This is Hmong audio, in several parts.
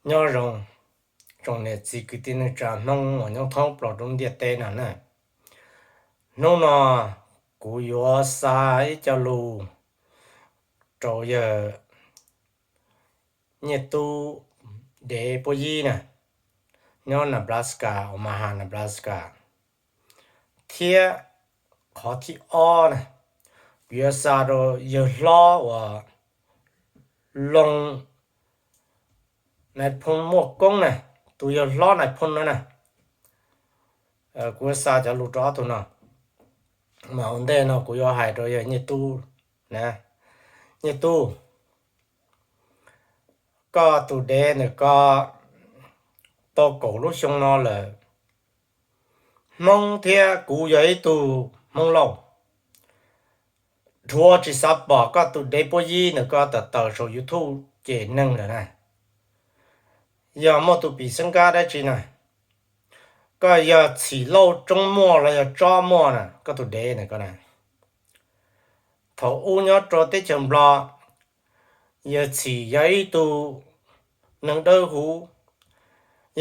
Nyob zoo tsoom niam txiv kwv tij neej tsa Hmoob uas nyob thoob plaws rau ntiaj teb no na. Hnub no kuv yuav xa ib co lus rau yawg Nyiaj Tub dev puab yib na, nyob Nebraska, Omaha, Nebraska. Thiab qhov thib ob na, kuv yuav xa rau yawg hlob uas Loo Nais Phoo Muaj Koob na, tus yawg hlob Nais Phoo no na. Kuv yuav xa cov lus rau ob tug no, mas ua ntej no kuv yuav hais rau yawg Nyiaj Tub na. Nyiaj Tub, koj tus dev ntawm ko tau kaum lub xyoo no lawm. Hmoob thiab kuv yog ib tug Hmoob Lauj, dhuav tsis xav pom koj tus dev puab yib ntawm ko tawm tawm saum YouTube cem neeg lawm na. Yog muaj tus pim xeeb kab dab tsi na? Koj yog txhim lauj tsoob muaj los yog tsob muaj na, koj tus dev ntawm ko na? Thaum ub nyob rau teb chaws Nplog, yawg txhim yog ib tug neeg dawb huv,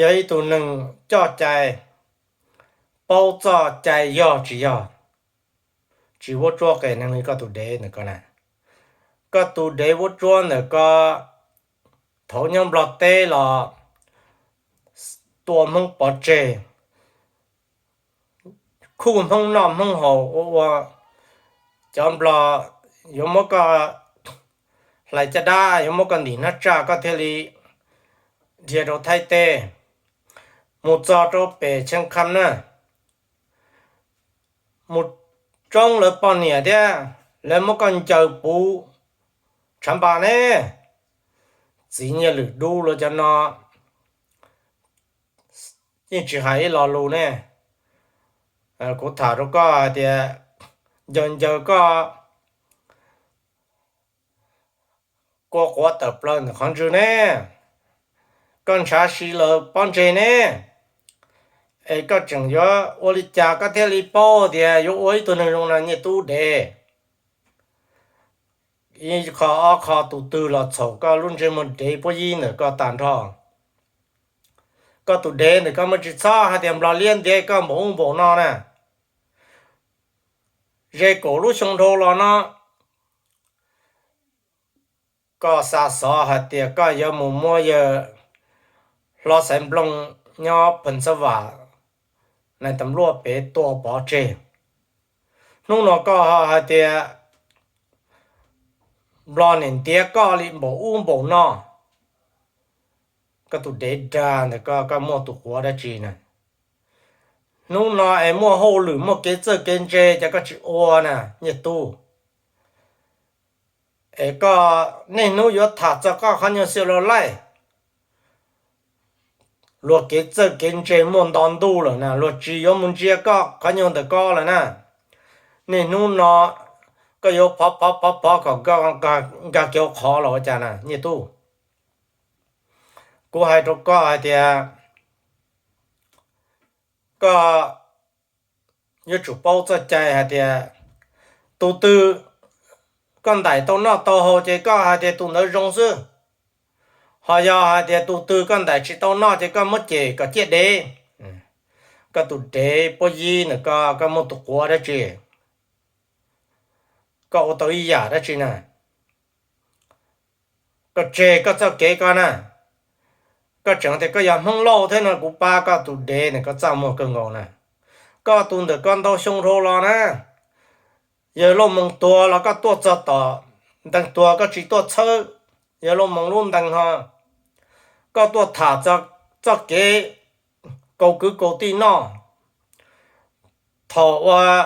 yog ib tug neeg coj cai, paub txoj cai yog tsis yog, tsis vuab tsuab qes neeg li koj tus dev ntawm ko na. Koj tus dev vuab tsuab ntawm ko, thaum nyob Nplog teb los tua Hmoob pov tseg, khuj Hmoob noj Hmoob haus ua ua, cov Nplog yuav muab koj hlais caj dab, yuav muab koj ntim hnab tsaj koj thiaj li dhia rau Thaib teb, mus txog rau pem Cheeb Kham na, mus tsoob lawv poj niam thiab, lawv muab koj ncaws puv tshav npas ne. Txiv Nyiaj Lwm Dub los cov no yeej tsis hais ib lo lus ne. Kuv tham rau koj hais tias ncaws ncaws koj kua quav tawm plaws ntawm qhov ntswg ne, koj ntshav si lawv pob ntseg ne, es koj tseem yuav ua li cas koj thiaj li paub tias yuav ua ib tug neeg zoo no, Nyiaj Tub dev? Ib qho ob qho tus twg los txhaum koj lub ntsej muag dev puab yib ntawm ko tag nrho. Koj tus dev ntawm ko mas tsis txhob hais tias Nplog liab ntiav koj npaum ub npaum no na. Ze kaum lub xyoo dhau los no, koj xa xov hais tias koj yuav mus muab yawg hlob Xaiv Nplooj nyob Pheej Xab Vam, nais tas luaj pem tua pov tseg. Hnub no koj ho hais tias Nplog niam ntiav koj li npaum ub npaum no. Koj tus dev dag ntawm ko, koj muaj tus quav dab tsi na? Hnub no es muaj hauj lwm muaj kev txawj kev ntse ces koj tsis ua na, Nyiaj Tub. Es koj niaj hnub yuav tham txog koj qhov nyuag xia los laij. Luag kev txawj kev ntse muaj nto ntuj lawm na, luag tsis yuav mus ntsia koj qhov nyuag ntawm ko lawm na. Niaj hnub no koj yuav phov phov phov phov kom nkag kiag qhov los ua cas na, Nyiaj Tub? Kuv hais rau koj hais tias koj yuav tsum paub txoj cai hais tias tus twg koj ntaim tau noj tau haus ces koj hais tias tus ntawd zoo xwb. Ho yog hais tias tus twg koj ntaim tsis tau noj ces koj muab cem kom ciaj dev. Koj tus dev puab yib ntawm ko, koj muaj tus quav dab tsi? Koj ua tau ib yam dab tsi na? Koj tseg koj txoj kev ko na. Koj tseem tias koj yog Hmoob Lauj thiab no, kuv pab koj tus dev ntawm ko txaj muag kawg nkaus na. Koj tus ntawm ko ntau xyoo dhau los na, yawg Lauj Moos tuag los koj tuaj txog tom ntees tuag koj tsis tuaj txhawb yawg Lauj Moos lub ntees ho. Koj tuaj tham txog txoj kev kaus kwv kaus tij noj. Thaum uas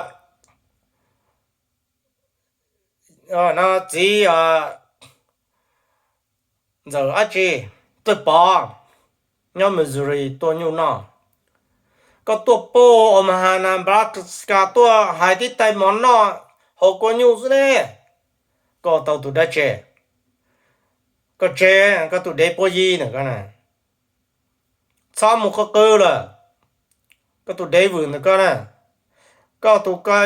txiv ntxawm dab tsi, Txawj Pov, nyob Missouri tua nyuj noj, koj tuaj pab Omaha, Nebraska tuaj hais tib tais mov noj haus kua nyuj xwb ne. Koj tau tus dab tsi? Koj tseg koj tus dev puab yib ntawm ko na. Txhob mus qw qw lawm, koj tus dev vwm ntawm ko na. Koj tus ko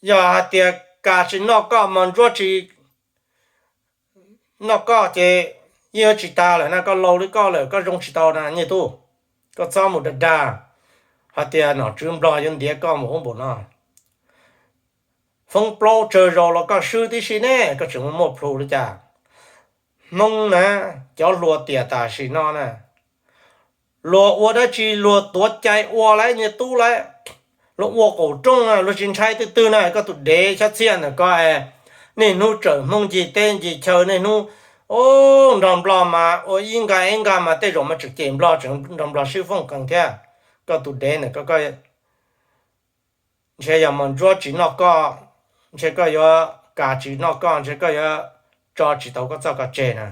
yog hais tias kav tsis noj koj mos ntsuab tsis noj koj ces yeej yuav tsis tas lawm na, koj laus li koj lawm koj zoo tsis tau na Nyiaj Tub. Koj txhob mus dag dag hais tias nom tswv Nplog yuav ntiav koj mus ub npaum no. Foob plaub tsawg zaus los koj swb tib si ne, koj tseem muaj plhus li cas? Hmoob na, cov hluas tiam tam sim no na, luag ua dab tsi luag tuav cai ua lawm Nyiaj Tub lawm. Luag ua qaum rooj na luag tsis ntshai twg twg na, koj tus dev xyab txhiaj ntawm ko es niaj hnub tsawm Hmoob ncig teb ncig chaw niaj hnub nrog Nplog mas ua ib nqa ib nqa mas tej zaum mas tseem cem Nplog tseem nrog Nplog sib fooj qees thiab. Koj tus dev ntawm ko, ntshe yog mos ntsuab tsis noj koj, ntshe koj yuav, kas tsis noj koj, ntshe koj yuav tso tsis tau koj txoj ko tseg na.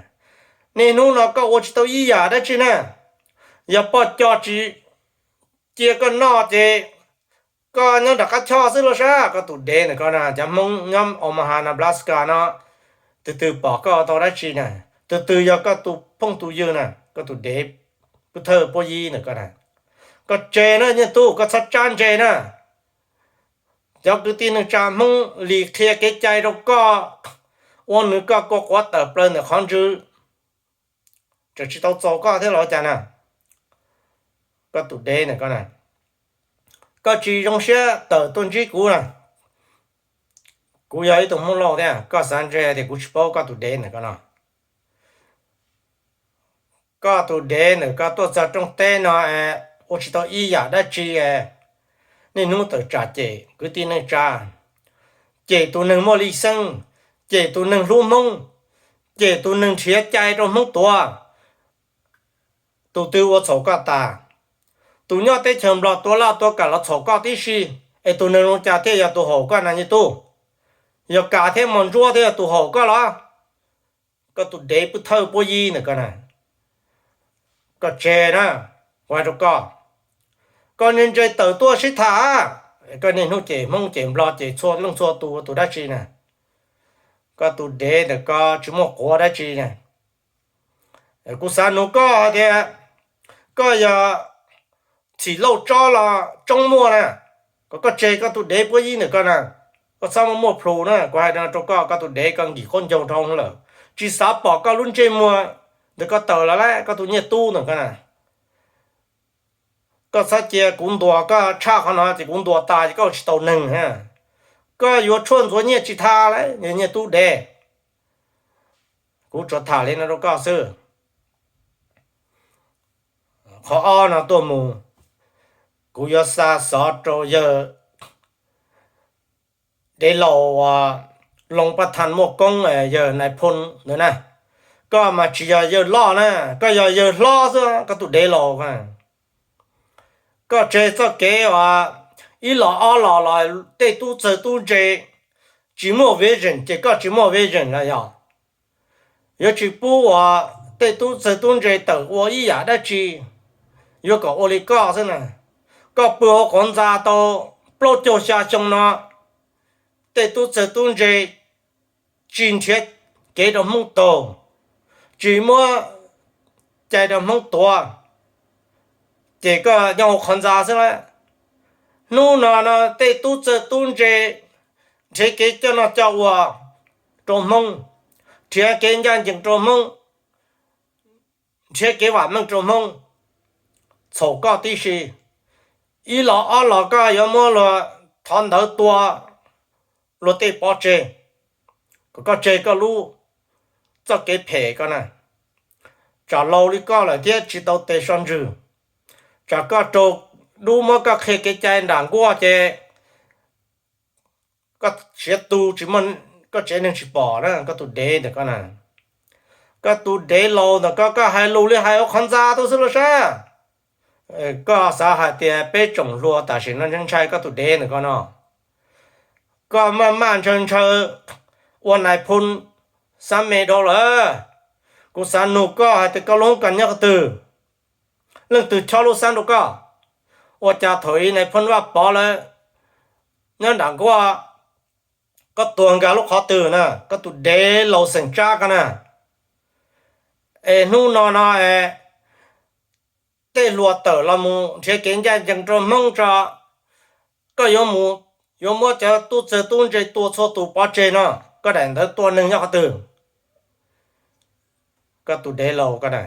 Niaj hnub no koj ua tsis tau ib yam dab tsi na, yog poj co tsis cia koj noj ces koj nyob nram qab choj xwb los sav. Koj tus dev ntawm ko na, cov Hmoob nyob Omaha Nebraska no, tus twg pom koj ua tau dab tsi na? Tus twg yog koj tus phooj tus ywg na? Koj tus dev pub thawj puab yib ntawm ko na, koj tseg na Nyiaj Tub, koj txhob tsab ntse na. Cov kwv tij neej tsa Hmoob li qhia kev cai rau koj, ua nws koj kua quav tawm plaws ntawm qhov ntswg, tseem tsis tau txaus koj thiab los cas na? Koj tus dev ntawm ko na, koj tsis zoo siab tawm tuaj ntsib kuv na. Kuv yog ib tug Hmoob Lauj thiab, koj xav ntse tias kuv tsis paub koj tus dev ntawm ko no. Koj tus dev ntawm ko tuaj txog rooj teb no es ua tsis tau ib yam dab tsi, niaj hnub tawm tsam cem kwv tij neej tsa, cem tus neeg muaj li xeeb, cem tus neeg hlub Hmoob, cem tus neeg nrhiav cai rau Hmoob tuav. Tus twg ua txhaum koj tas? Tus nyob teb chaws Nplog tua laj tua kam los txhaum koj tib si, es tus neeg zoo cas thiaj yog tus haum koj na Nyiaj Tub? Yog kas thiab mos ntsuab thiaj yog tus haum koj los? Koj tus dev pub thawj puab yib ntawm ko na, koj tseg na, kuv hais rau koj, koj ntse ntse tawm tuaj sib tham. Koj niaj hnub cem Hmoob cem Nplog cem txhua leej txhua tus ua tus dab tsi na? Koj tus dev ntawm ko tsis muaj quav dab tsi na. Kuv xav nug koj hais tias koj yog txhim lauj tsob los tsoob muaj na? Kom koj tseg koj tus dev puab yib ntawm ko na, koj txhob muaj muaj plhus na. Kuv hais rau koj, koj tus dev koj nkim qhuab ncaug dhau lawm, tsis xav pom koj lub ntsej muag ntawm ko tawm los lawm, koj tus Nyiaj Tub ntawm ko na. Koj txhob cia kuv ntuas koj tshaj qhov no ces kuv ntuas tas ces koj ua tsis tau neeg. Koj yuav tshuaj ntxuav nyiaj tsis tau lawm, Nyiaj Tub dev. Kuv tsuas tham li no rau koj xwb. Qhov ob no tuaj mus, kuv yuav xa xov rau yawg dev laus uas Loos Paj Thas muaj koob, yawg Nais Phoo ntawd na. Koj mas tsis yog yawg loj na, koj yog yawg hlob xwb, koj tus dev laus. Koj tseg txoj kev uas ib los ob los los tej tub txawg tub ntse tsis muaj vision ces koj tsis muaj vision los yog. Yuav tsis pub uas tej tub txawg tub ntse tawm ua ib yam dab tsi, yuav kom ua li koj xwb na. Koj pw hauv qhov ntxa tau plaub caug xya xyoo no, tej tub txawg tub ntse tsis nrhiav kev rau Hmoob taug, tsis muab cai rau Hmoob tuav, ces koj nyob hauv qhov ntxa xwb lawm. Hnub no no tej tub txawg tub ntse nrhiav kev coj noj coj ua rau Hmoob, nrhiav kev ncaj ncees rau Hmoob, nrhiav kev vam meej rau Hmoob, txhaum koj tib si. Ib los ob los koj yuav muab luag thov ntawv tua luag tej pov tseg, kom koj tseg koj lub txoj kev phem ko na. Tsam laus li koj lawm thiab tsis tau tes so ntswg, tsam koj raug dub muab koj qhia kev cai nram nkuaj ces koj siav tu tsis muaj, koj tsev neeg tsis pom na, koj tus dev ntawm ko na. Koj tus dev laus ntawm ko, koj hais lus li hais ua qhov ntxa tub xwb los sav. Koj xav hais tias peb tsoom hluas tam sim no ntshai koj tus dev ntawm ko no, koj maj maj ntshaw ntshaw ua Nais Phoo xab me dhau lawm. Kuv xav nug koj hais tias koj lub hoob kas nyob qhov twg? Leej twg chob lub xab rau koj? Ua cas thaum i Nais Phoo Vaj Pov lawv nyob nram nkuaj, koj tuag nkag lub qhov twg na, koj tus dev laus xeem tsab ko na? Es hnub no no es tej hluas tawm los mus nrhiav kev ncaj ncees rau Hmoob tso, koj yuav mus, yuav muab cov tub txawg tub ntse tua txhua tus pov tseg no, koj daim ntawv tua neeg nyob qhov twg? Koj tus dev laus ko na,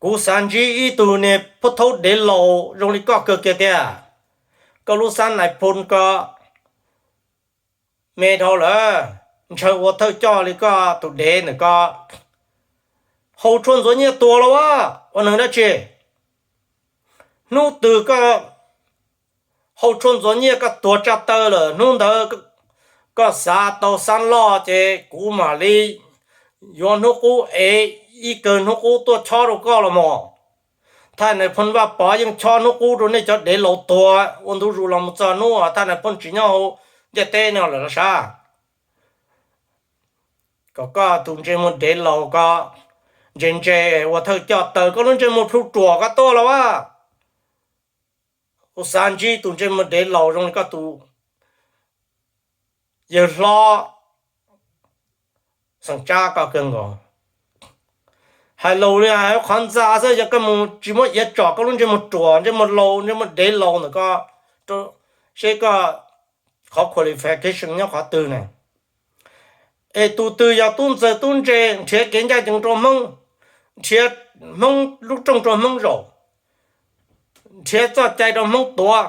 kuv xav ntsib ib tug niag phub thaub dev laus zoo li koj kawg kiag tiag. Koj lub xab nais phoo ko me dhau lawm, ntshaw ua thawj coj li koj tus dev ntawm ko. Haus tshuaj ntxuav nyiaj tuag los as, ua neeg dab tsi? Hnub twg koj haus tshuaj ntxuav nyiaj koj tuag tsa taw lawm, hnub ntawd koj xav tau xab loj ces kuv mam li yuav hnub qub ev ib kawg hnub qub tuaj chob rau koj los mas. Thaj nais phoo Vaj Pov yeej chob hnub qub rau nej cov dev laus tuag ua ntu zus los mus txog hnub thaj nais phoo tsis nyob hauv ntiaj teb no lawm los sav. Kom koj tus ntsej muag dev laus ko ntse ntse ua thawj coj taws koj lub ntsej muag plhu ruam ko tuaj los as. Kuv xav ntsib tus ntsej muag dev laus zoo li koj tus yawg hlob xeem Tsab ko kawg nkaus. Hais lus li hais qhov ntxa xwb, yog koj mus tsis muab iav tsom koj lub ntsej muag ruam, ntsej muag laus, ntsej muag dev laus ntawm ko, seb koj qhov qualification nyob qhov twg na. Es tus twg yog tub ntxawg tub ntse nrhiav kev ncaj ncees rau Hmoob, nrhiav Hmoob lub rooj rau Hmoob zaum, nrhiav txoj cai rau Hmoob tuav,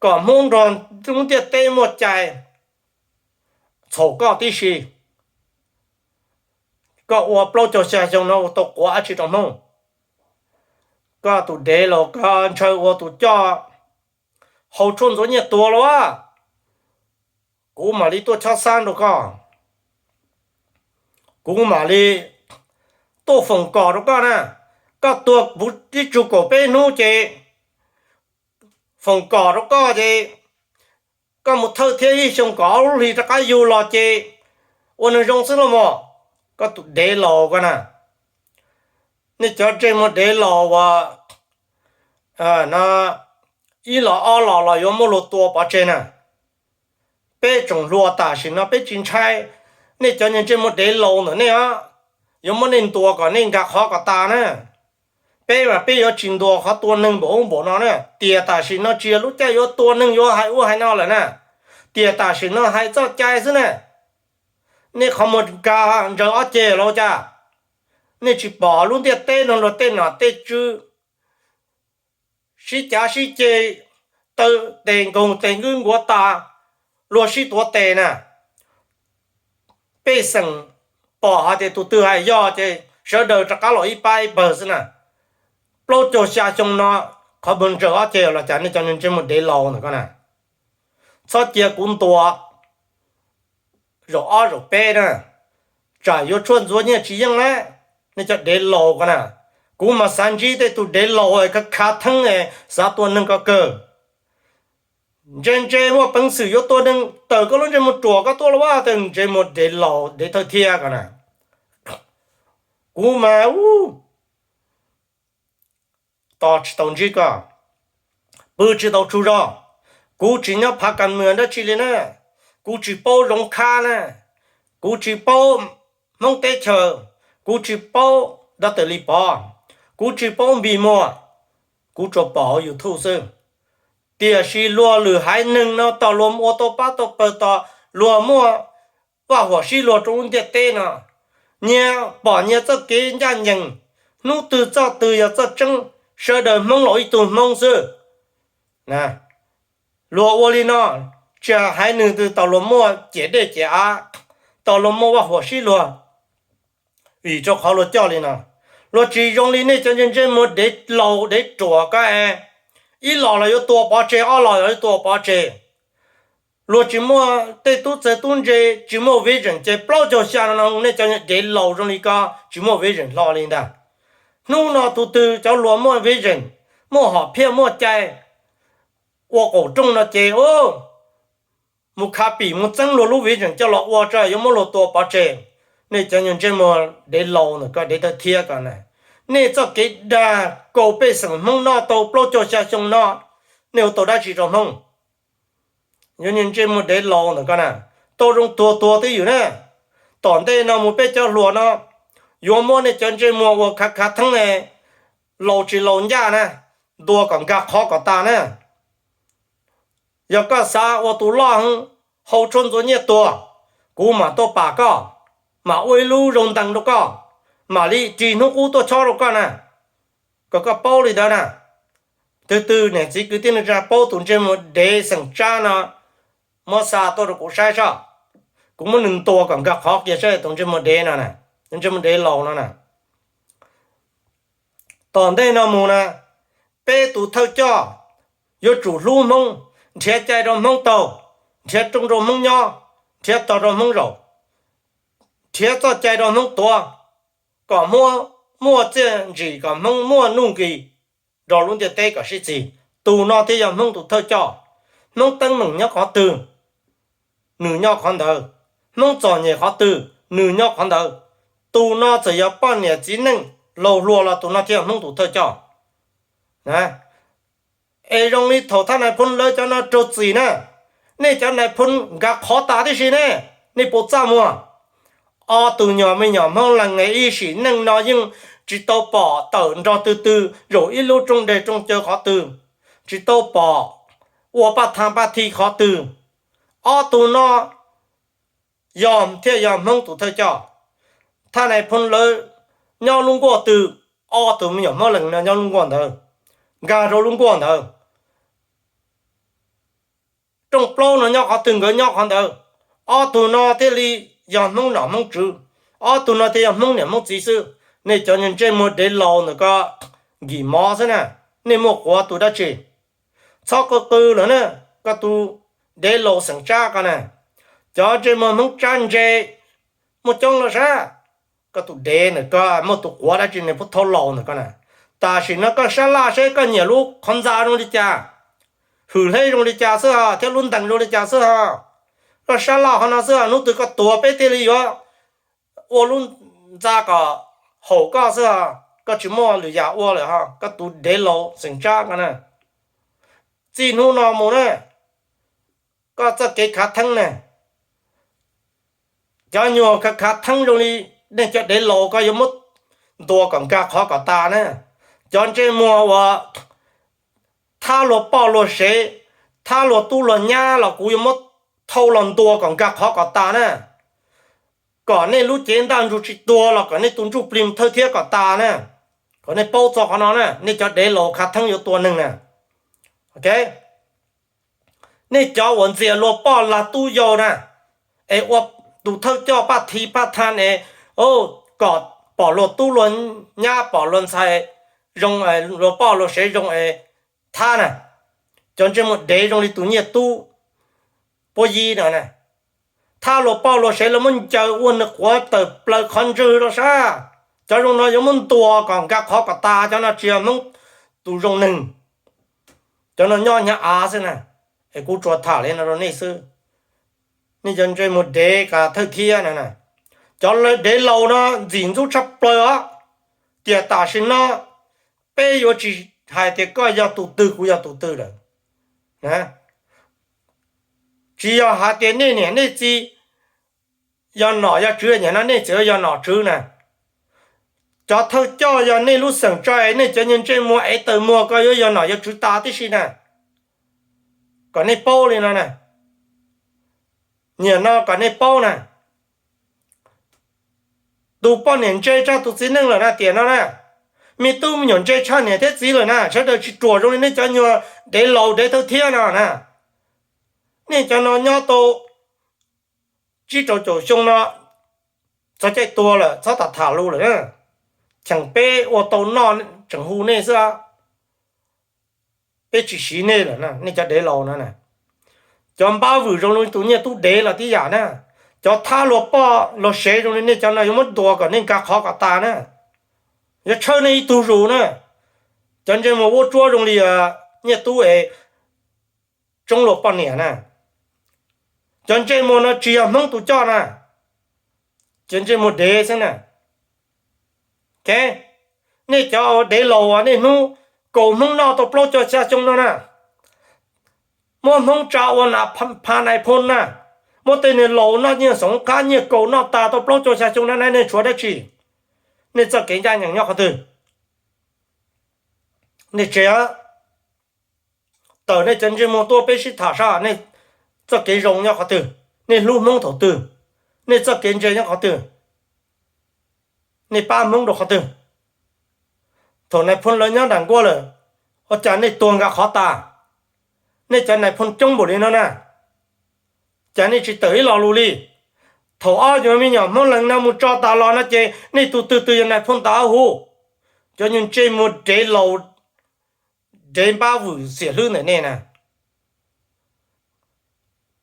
kom Hmoob nrog lub ntiaj teb muaj cai, txhaum koj tib si. Koj ua plaub caug xya xyoo no ua tau quav dab tsi rau Hmoob? Koj tus dev laus ko ntshaw ua tus coj haus tshuaj ntxuav nyiaj tuag los as, kuv mam li tuaj chob xab rau koj. Kuv mam li tuaj foom kom rau koj na. Koj tuag puv ib tsug kaum peb hnub ces foom kom rau koj ces koj mus thawj thiab ib xyoo kom ob lub hlis rov qab yug los ces ua neeg zoo xwb los mas. Koj tus dev laus ko na, nej cov ntsej muag dev laus uas ib los ob los los yuav muab luag tua pov tseg na. Peb tsoom hluas tam sim no peb tsis ntshai nej cov ntsej muag dev laus ntawm nej os, yuav muab nej ntuas kom nej nkag qhov kom tas na. Peb mas peb yuav tsis ntuas qhov tua neeg npaum ub npaum no na. Tiam tam sim no tsis yog lub caij yuav tua neeg yuav hais ub hais no lawm na. Tiam tam sim no hais txoj cai xwb na. Nej qhov muag nkag ntsaws ob ceg los cas? Nej tsis pom lub ntiaj teb no luag tej nom tej tswv sib cav sib ceg, taw tes nkaug tes nkwb nkuav tas, luag sib tuav tes na. Pej xeem pom hais tias tus twg hais yog ces sawv daws rov qab los ib pab ib pawg xwb na. Plaub caug xya xyoo no qhov muag ntsaws ob ceg los cas nej cov ntsej muag dev laus ntawm ko na. Txhob cia kuv ntuas zaum ob zaum peb na, tsam yuav tshuaj ntxuav nyiaj tsis yeej na. Nej cov dev laus ko na, kuv mas xav ntsib tej tus dev laus khav khav theeb xav tua neeg ko kawg. Ntse ntse muaj peev xwm yuav tua neeg tawm koj lub ntsej muag ruam koj tuaj los as, tej ntsej muag dev laus dev thawj thiab ko na. Kuv mas tos tsis tau ntsib koj, pw tsis tau tsaug zog. Kuv tsis nyob phav kas mws dab tsi li na, kuv tsis paub zoov khab na, kuv tsis paub Hmoob teb chaws, kuv tsis paub dab tawm li pov, kuv tsis paub npis muag, kuv tsuas pom hauv YouTube xwb. Tiam sis luag lwm haiv neeg no tom luag ua tau pab tau pawg, tom luag muaj vaj huam sib luag rau lub ntiaj teb no, nyias pom nyias txoj kev ncaj ncees, hnub twg txoj twg yog txoj tseeb, sawv daws Hmoob los ib tug Hmoob xwb. Luag ua li no, tsis hais nws twg tom luag muaj ciam dej ciam av, tom luag muaj vaj huam sib luag, vim rau qhov luag coj li no. Luag tsis zoo li nej cov ntsej muag dev laus dev ruam ko, ib los los yuav tua pov tseg, ob los los yuav tua pov tseg. Luag tsis muaj tej tub txawg tub ntse, tsis muaj vision ces plaub caug xya no nej cov dev laus zoo li ko tsis muaj vision hlo li ntag. Hnub no tus twg cov hluas muaj vision, muaj hom phiaj muaj cai, ua qaum rooj no ces mus khav pim mus txeeb luag lub vision coj los ua tso yuav muab luag tua pov tseg. Nej cov ntsej muag dev laus ntawm ko dev thawj thiab ko na, nej txoj kev dag kaum pej xeem Hmoob noj tau plaub caug xya xyoo no, nej ua tau dab tsi rau Hmoob? Yuav ntsej muag dev laus ntawm ko na, tau zoo tuag tuag twb ywm na. Tom ntej no mus peb cov hluas no yuav muab nej cov ntsej muag ua khav khav theeb, laus tsis laus ncaj na, ntuas kom nkag qhov kom tas na. Yog koj xav ua tus loj heev, haus tshuaj ntxuav nyiaj tuag, kuv mam tuaj pam koj, mam ua ib lub zoo ntees rau koj, mam li ris hnub qub tuaj chob rau koj na, kom koj paub li ntawd na. Twg twg niam txiv kwv tij neej tsa paub tus ntsej muag dev xeem tsab no, muab xa tuaj rau kuv saib soj. Kuv muab nws ntuas kom nkag qhov kiag saib tus ntsej muag dev no, tus ntsej muag dev laus no na. Tom ntej no mus na, peb tus thawj coj yuav tsum hlub Hmoob, nrhiav cai rau Hmoob taug, nrhiav rooj rau Hmoob nyob, nrhiav tog rau Hmoob zaum, nrhiav txoj cai rau Hmoob tuav, kom Hmoob muaj txiaj ntsim, kom Hmoob muaj nuj nqis nrog lub ntiaj teb kom sib txig. Tus no thiaj yog Hmoob tus thawj coj. Hmoob teeb meem nyob qhov twg, nws nyob qhov ntawd. Hmoob txom nyem qhov twg, nws nyob qhov ntawd. Tus no txawm yog poj niam txiv neej laus hluas los tus no thiaj yog Hmoob tus thawj coj. Es zoo li thaum thaj nais phoo lawv cov no raug txim na, nej cov nais phoo nkag qhov tas tib si ne, nej puas txaj muag? Ob tug nyuag me nyuam Hmoob lees es ib sim neej no yeej tsis tau pom tawm nrog twg twg zaum ib lub rooj deg rooj cawv qhov twg, tsis tau pom ua paj tha paj thi qhov twg. Ob tug no yog thiaj yog Hmoob tus thawj coj. Thaj nais phoo lawv nyob lub nkuaj twg, ob tug me nyuam Hmoob lees no nyob lub nkuaj ntawd, nkag rau lub nkuaj ntawd. Rooj plaub no nyob qhov twg nkawd nyob qhov ntawd. Ob tug no thiaj li yog Hmoob nom Hmoob tswv, ob tug no thiaj yog Hmoob niam Hmoob txiv xwb. Nej cov ntsej muag dev laus ntawm ko nkim mov xwb na, nej muaj quav tus dab tsi? Txhob qw qw lawm na, koj tus dev laus xeem tsab ko na. Cov ntsej muag Hmoob tsab ntse muaj coob lawm sab. Koj tus dev ntawm ko muaj tus quav dab tsi ne, pub thaub laus ntawm ko na. Tam sim no koj sab laj seb koj nyiam lub qhov ntxa zoo li cas, hwm hleb zoo li cas xwb ho, thiab lub ntees zoo li cas xwb ho. Koj sab laj qhov no xwb, hnub twg koj tuag peb thiaj li yuav ua lub ntxa kom haum koj xwb ho. Koj tsis muaj lwm yam ua lawm ho, koj tus dev laus xeem tsab ko na. Txij hnub no mus na, koj txoj kev khav theeb na, cov nyuag khav khav theeb zoo li nej cov dev laus ko yuav muab ntuas kom nkag qhov kom tas na. Cov ntsej muag uas thab luag poj luag sev, thab luag tub luag nyab los kuv yuav muab thau los ntuas kom nkag qhov kom tas na. Kom nej lub cev ntaj ntsug tsis tuag los kom nej tus ntsuj plig thawj thiab kom tas na. Kom nej paub txog qhov no na, nej cov dev laus khav theeb yuav tua neeg na. Nej cov uas ntxias luag poj lag tub yau na, es ua tus thawj coj paj thi paj tha es kom pom luag tub luag nyab pom luag ntxhais zoo, luag poj luag sev zoo es thab na. Cov ntsej muag dev zoo li tus Nyiaj Tub Puab Yib no na, thab luag poj luag sev los muab ncaws ua nws quav tawm plaws qhov ntswg rau sab. Cov zoo no yuav muab ntuas kom nkag qhov kom tas, cov no tsis yog Hmoob tus zoo neeg. Cov no nyob hnyav av xwb na. Es kuv tsuas tham li no rau nej xwb. Nej cov ntsej muag dev kas thawj thiab no, cov dev laus no ntxim ntxub tshaj plaws os. Tiam tam sim no peb yuav tsis hais tias koj yog tus twg kuv yog tus twg lawm. Tsis yog hais tias nej niam nej txiv yog nom yog tswv, nim no nej txawm yog nom tswv na, cov thawj coj yog nej lub xeem tso es nej cov ntsej muag ev taw muag ko yuav yog nom yog tswv tas tib si na. Kom nej paub li no na. Nim no kom nej paub na, tus poj niam ntse tshaj tus txiv neej lawm na tiam no na. Me tub me nyuam ntse tshaj niam thiab txiv lawm na, sawv daws tsis ruam zoo li nej cov nyuag dev laus dev thawj thiab no na. Nej cov no nyob tau tsib rau caum xyoo no, txog caij tuag lawm txhob tham tham lus lawm. Cheem peb ua tau noj tseem hu nej xwb. Peb tsis siv nej lawm, nej cov dev laus no. Cov npab vwm zoo li tus Nyiaj Tub dev los tib yam na. Cov thab luag poj luag sev zoo li nej cov no yuav muab ntuas kom nej nkag qhov kom tas na. Yuav tshawb nej ib tug zus na. Cov ntsej muag vuab tsuab zoo li Nyiaj Tub es tsoob luag poj niam na. Cov ntsej muag no tsis yog Hmoob tus coj na. Cov ntsej muag dev xwb na. Nej cov dev laus uas niaj hnub kaus Hmoob noj tau plaub caug xya xyoo no na, muab Hmoob tsa ua nas pha nais phoo na, muab tej niag laus noj nyiaj xoom qab nyiaj kaus noj tas tau plaub caug xya xyoo no, nej tshuav dab tsi? Nej txoj kev ncaj ncees nyob qhov twg? Nej tseg, tawm nej cov ntsej muag tuaj peb sib tham saib nej txoj kev zoo nyob qhov twg, nej hlub Hmoob thaum twg, nej txoj kev ntse nyob qhov twg? Nej pab Hmoob rau qhov twg? Thaum nais phoo lawv nyob nram nkuaj lawm, ua cas nej tuag nqa qhov tas? Nej cov nais phoo coob npaum li no na, cas nej tsis tawm ib lo lus li? Thaum ob yuav me nyuam Hmoob Lees no mus tso tas los no ces nej tus twg twg yog nais phoo tas huv? Cov nyuag ntsej muag dev laus, dev npab vwm xiam hlwb ntawm nej na.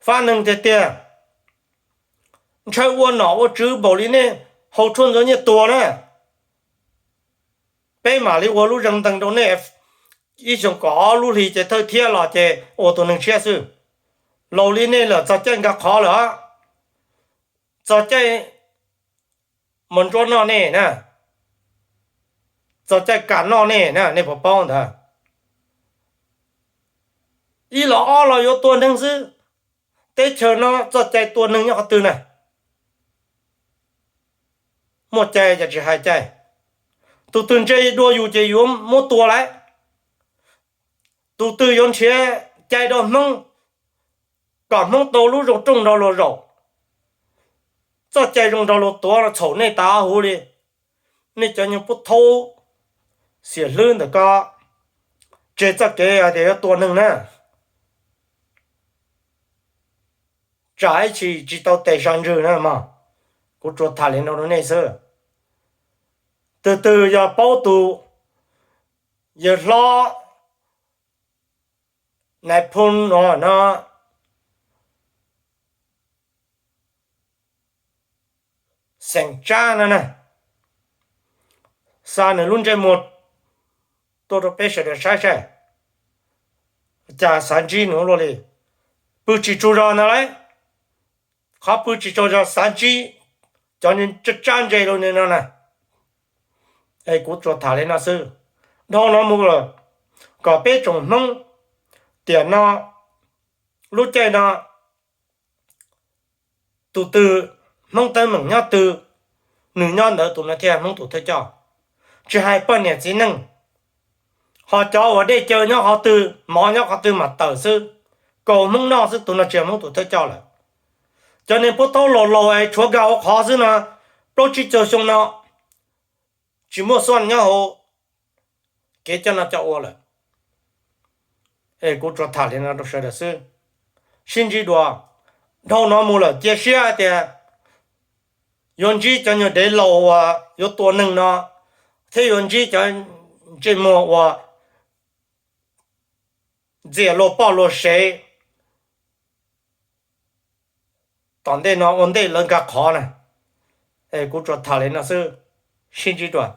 Fab neeg tiag tiag, ntshaw ua nom ua tswv npaum li nej haus tshuaj ntxuav nyiaj tuag na, peb mam li ua lub zeeg ntees rau nej ib xyoos kaum ob lub hli ces thawj thiab los ces ua tus neeg tshiab xwb. Laus li nej lawm txog caij nqa qhov lawm, txog caij mos ntsuab noj nej na, txog caij kam noj nej na, nej puas paub ntawd? Ib los ob los yuav tua neeg xwb. Teb chaws no txoj cai tua neeg nyob qhov twg na? Muaj cai ces tsis hais cai. Tus twg ntse dua yus ces yuav muab tua lawm. Tus twg yuav nrhiav cai rau Hmoob, kom Hmoob tau lub zoo rooj nrog luag zaum, txoj cai zoo nrog luag tuav no txhaum nej tas huv li. Nej cov nyuag pub thaub xiam hlwb ntawm ko, tseg txoj kev hais tias yuav tua neeg na, tsam ib chim tsis tau tes so ntswg na mog. Kuv tsuas tham li no rau nej xwb. Tus twg yog paub tus yawg hlob nais phoo no no, xeem Tsab no na, xa nws lub ntsej muag tuaj rau peb sawv daws saib saib, cas xav ntsib nws ua luaj li. Pw tsis tsaug zog ntag lauj. Qhov pw tsis tsaug zog xav ntsib cov tsab ntse rau nws no na. Es kuv tsuas tham li no xwb. Dhau no mus lawm, kom peb tsoom Hmoob tiam no, lub caij no, tus twg Hmoob teeb meem nyob twg, nws nyob ntawd tus no thiaj Hmoob tus thawj coj. Tsis hais poj niam txiv neej, ho cov uas dej cawv nyob qhov twg, mov nyob qhov twg mas tawm xwb, kaus Hmoob noj xwb, tus no tsis yog Hmoob tus thawj coj lawm. Cov niag pub thaub laus laus es tshuav nkag hauv qhov xwb no, plaub tsib caug xyoo no tsis muaj xuaj nyob hauv kev coj noj coj ua lawm. Es kuv tsuas tham li no rau sawv daws xwb. Sib ntsib dua. Dhau no mus lawm cia siab hais tias yuav ntsib cov nyuag dev laus uas yuav tua neeg no, thiab yuav ntsib cov ntsej muag uas ntxias luag poj luag sev tom ntej no ua ntej lawv nkag qhov na. Es kuv tsuas tham li no xwb, sib ntsib dua.